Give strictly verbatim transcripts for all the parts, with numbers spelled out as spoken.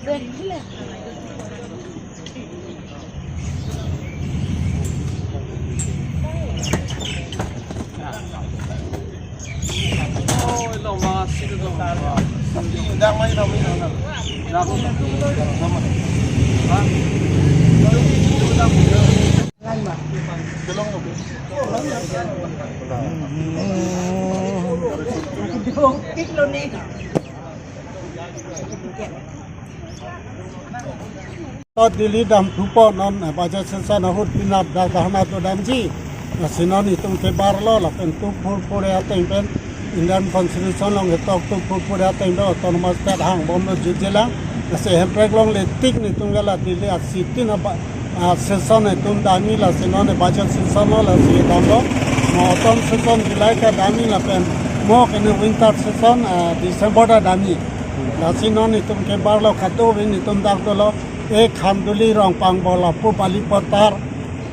To Delhi damthupo non, eh, budget session ahut pinap dak dharna dodamji. Lasi non itum kebarlo lapen two four four ateng pen Indian Constitution along ketok two four four ateng do autonomous state hangbomlo jutjelang. Lasi hemprek longle tik netum ke la Delhi a-city na ba, ah, session itum damji, lasi non budget session lo lasi damlo. Mo autumn session July ta damji lapen mo ke ne winter session, ah, December ta damji. Lasi non itum kebarlo, kadokave netum dak dolo, eh, Khanduli, Rongpangbong, lapu Balipathar,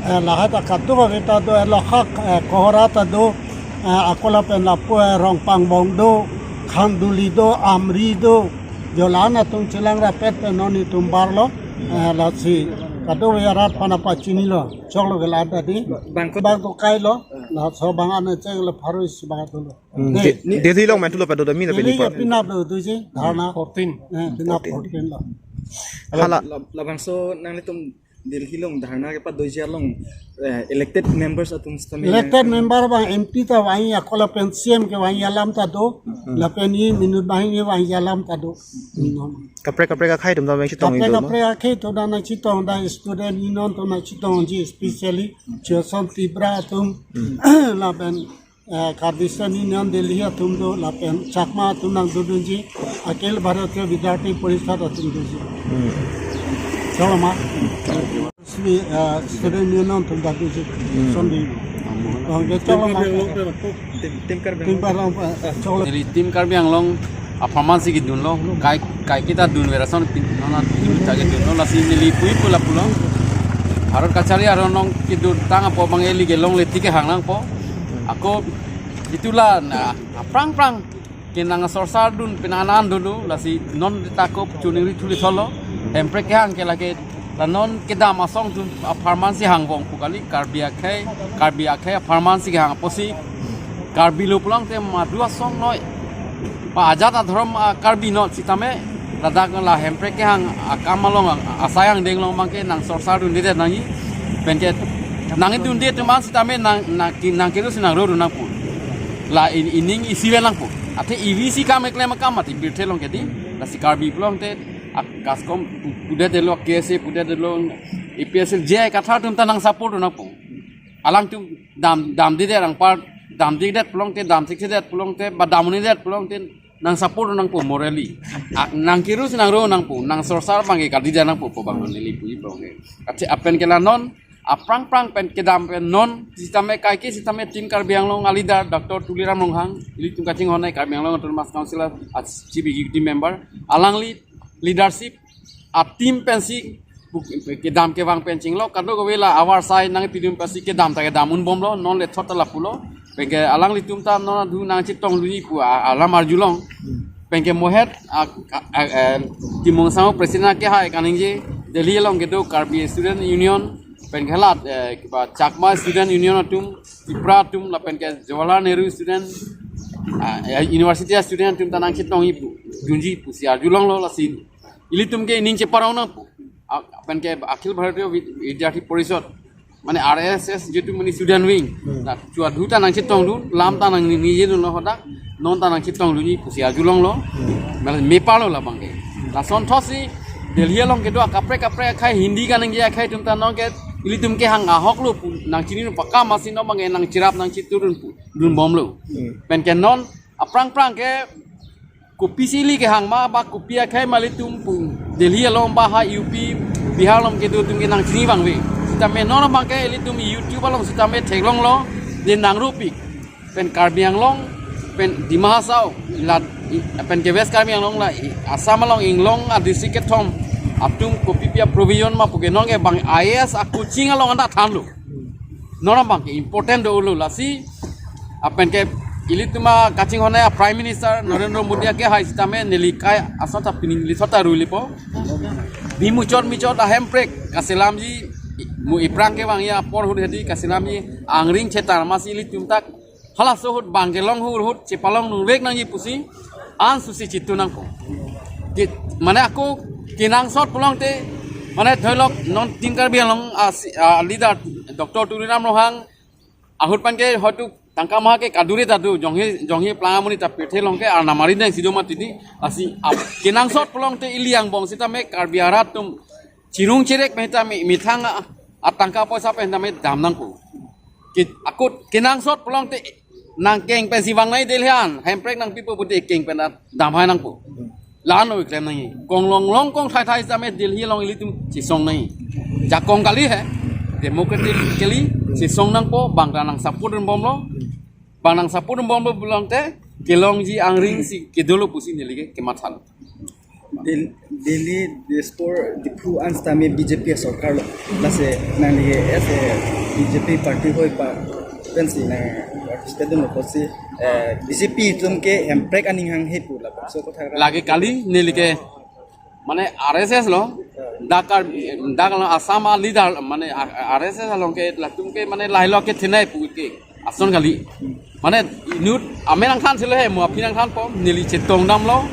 eh, lahai ta kadokave ta do, eh, lahak, eh, Kohora ta do, eh, ako lapen lapu, eh, Rongpangbong do, Khanduli do, Amri do, jo la-an atum chelang rapet pen non itum barlo, eh, lasi kadokave arat aphan pachinilo, choklo ke la-an ta di, bang ko- bang to kailo, laso bang an cheng le pharo isi bang dolo. Hmm. Dei. De-, Delhi along man thulo pado dami na Delhi peni ke pa. Pinap do doji, dharna. Fourteen. Eh, pinap fourteen. Fourteen lo. Hala. La, la, labangso nanglitum Delhi along dharna kepadoji along, eh, elected members atum sitame. Elected member abang M P ta vangji, ako lapen C M kevangji alam ta do. Hmm. Lapen e minute banghini vangji alam ta do. Hmm. Kaprek kaprek akhei atum ta nangchetong. Kaprek indo, no? Kaprek akhei atum ta nangchetong, da student union atum nangchetongji specially. Chosong Tibra atum. Hmm. Lapen eh, Karbi Students' Union Delhi atum do, lapen Chakma atum nangdodunji, Akhil Bharatiya Vidyarthi Parishad atum doji. Hmm. Cholo ma? Sri, eh, Students' Union atum ta doji. Hmm. Sunday. Bang ke cholo ma? Tim, Tim Karbi Anglong. Tim Karbi Anglong, eh, cholo. Neli Tim Karbi Anglong apharman si kedunlo, kai, kaike ta dunver ason pin, nona dun ta kedunlo, lasi neli puji pu lapulo. Bharat Kachari aron along kedun tang apot abang eli ke longle tik kehang nangpo. Ako itum la na aphrang phrang ke nangsorsar dun pen anan dolo, lasi non ta ako chuningri thuli tholo. Hemprek kehang ke lake la non kedam asong atum apharman si hangbom pu kali, Karbi akhei, Karbi akhei apharman si kehang apotsi Karbi lo pulote madu asong noi. Pa ajat adhorom a Karbi non sitame ladak la hemprek kehang akam along a-, asai angdeng along abang ke nangsorsar dundedet nangji. Pen ke nangdunde atum an sitame nang, nang, nang kedo si nangro dun nangpo. La in-, ining isi ven nangpo. Athe ivi si kam keklem akam mati pirthe along ke di. Lasi Karbi pulote ak-, KASCOM pu-, pudetlo, K S A pudetlo, A P H L C, J I Kathar atum ta nangsupport dun nangpo. Alangtum dam, damdedet, anpar damdedet pulote, damthekthedet pulote, ba dam un-edet pulote, nangsupport nangpo morally. Ak-, nang kedo si nangro nangpo, nangsorsar abang ke kalidet nangpo pu abang neli puji abang ke. Athe lapen ke la non aphrang phrang pen kedam pen non sitame kaike sitame Tim Karbi Anglong a-leader Doctor Tuliram Ronghang, ilitum kachinghon ai Karbi Anglong Autonomous Council a-Chief Executive Member, alangli leadership a-team pensi kedam kevang pen chinglo, kadokave la avarsai nangpidun pensi kedam ta kedam unbomlo, non le thot ta lapulo. Pen ke alanglitum ta non adu nangchetong dunji pu a-, alam arjulong. Pen ke mohet a, a, a, eh, Timung Sango president kehai kaningje, Delhi along kedo Karbi Students' Union, pen ke hala, eh, kiba Chakma Students' Union atum, Tipra atum, lapen ke Jawaharlal Nehru Student, ah, eh, University student atum ta nangchetongji pu, dunji pusi arjulonglo, lasi ilitum ke ining cheparong nangpo. A-, pen ke Akhil Bharatiya Vid-, Vidyarthi Parishad, mane R S S jitu mane student wing. Hmm. La choadu ta nangchetong dun, lam ta nangningje dunlo hadak, non ta nangchetong dunji pusi arjulonglo. Hmm. Mane mepalo labang ke. Lason thotsi Delhi along kedo akaprek kaprek akhei Hindi kaningje akhei atum ta non ke ilitum kehang ahok lo pu nangchini pu akam masi non abang ke nangcherap nangchetu dun pu, dunbomlo. Hmm. Pen ke non aphrang phrang ke kopisi ili kehang ma ba kopi akhei ma ilitum pu Delhi along ba ha U P, Bihar along kedo atum ke nangchini abang ave. Sitame non abang ke ilitum YouTube along sitame theklonglo, de nangropik. Pen Karbi Anglong, pen Dima Hasao, la, i, pen ke West Karbi Anglong la, i, Assam along inglong a-district kethom atum kopipi a-provision ma pu ke non ke bang I A S a-coaching along anta thanlo. Non abang ke important dolo, lasi, lapen ke ilitum akachinghon a Prime Minister Narendra Modi akehai sitame neli kai asot ta pining neli sot ta ruilipo. Bimuchot michot a hemprek kaselamji mu iphrang kevangji apor ahut hedi kaselamji angring chetar masi ilitum ta halaso ahut bang kelong ahut chepalong nungrek nangji pusi an susi chitu nangpo. Ki-, mane ako kenangsot pulote mane dhoilok non tin Karbi Anglong a si-, a leader Doctor Tuliram Ronghang ahut pen ke hoitu tangka maha ke kaduri ta do, jonghi jonghi plang amonit ta pirthe along ke arnam arideng si do mati di, lasi ap-, kenangsot pulote ili angbong sitame Karbi arat atum chirung chirek mehta mi-, methang a, atangka poisa pen tame dam nangpo. Ki-, akut kenangsot pulote nangkeng pensi vang nai Delhi an, hemprek nangpipo pute keng pen dam hai nangpo. La-an lo klem nangji. Konglong long kong thai thai sitame Delhi along ilitum chesong nangji. Jakong kali he. Democratically chesong nangpo, bang ta nang support bomlo. Bang nang support bomlo pulote kelongji angring si kedolo pusi neli ke kemathalo. Del-, Delhi, Dispur, Diphu an sitame B J P sorkar lo. Lasi nangli ke as a B J P party hoi pa pensi nang participate dunlo pusi, eh, B J P atum ke hemprek aning hanghe pu lapuson kotha ra. Lake kali neli ke mane R S S lo, dak Kar-, dak lo Assam a leader mane a-, R S S along ke latum ke mane lahelo kethenei pu ke ason kali. Mane inut amen nangthan silo he, mo aphi nangthanpo, neli chetong damlo.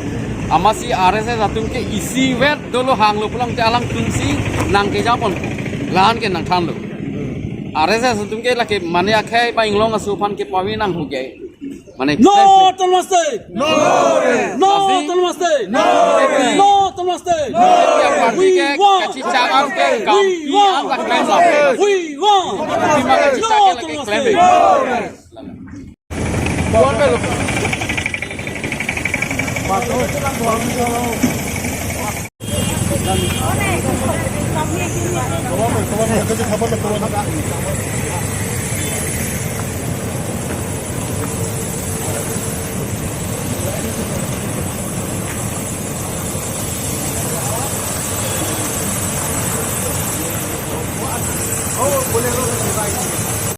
Amatsi R S S atum ke isivet dolo hanglo pulote alangtum si nangkeja ponpo. La-an ke nangthanlo. R S S atum ke lake mane akhei ba inglong aso aphan kepave nanghu ke. Mane No autonomous state! No! No Pasi? Autonomous state! No! No autonomous state! Party We ke want! Kachichak ke We kampi want! Ang la klem la. We want! Party ma No kachichak ke lake autonomous klem state! Lo.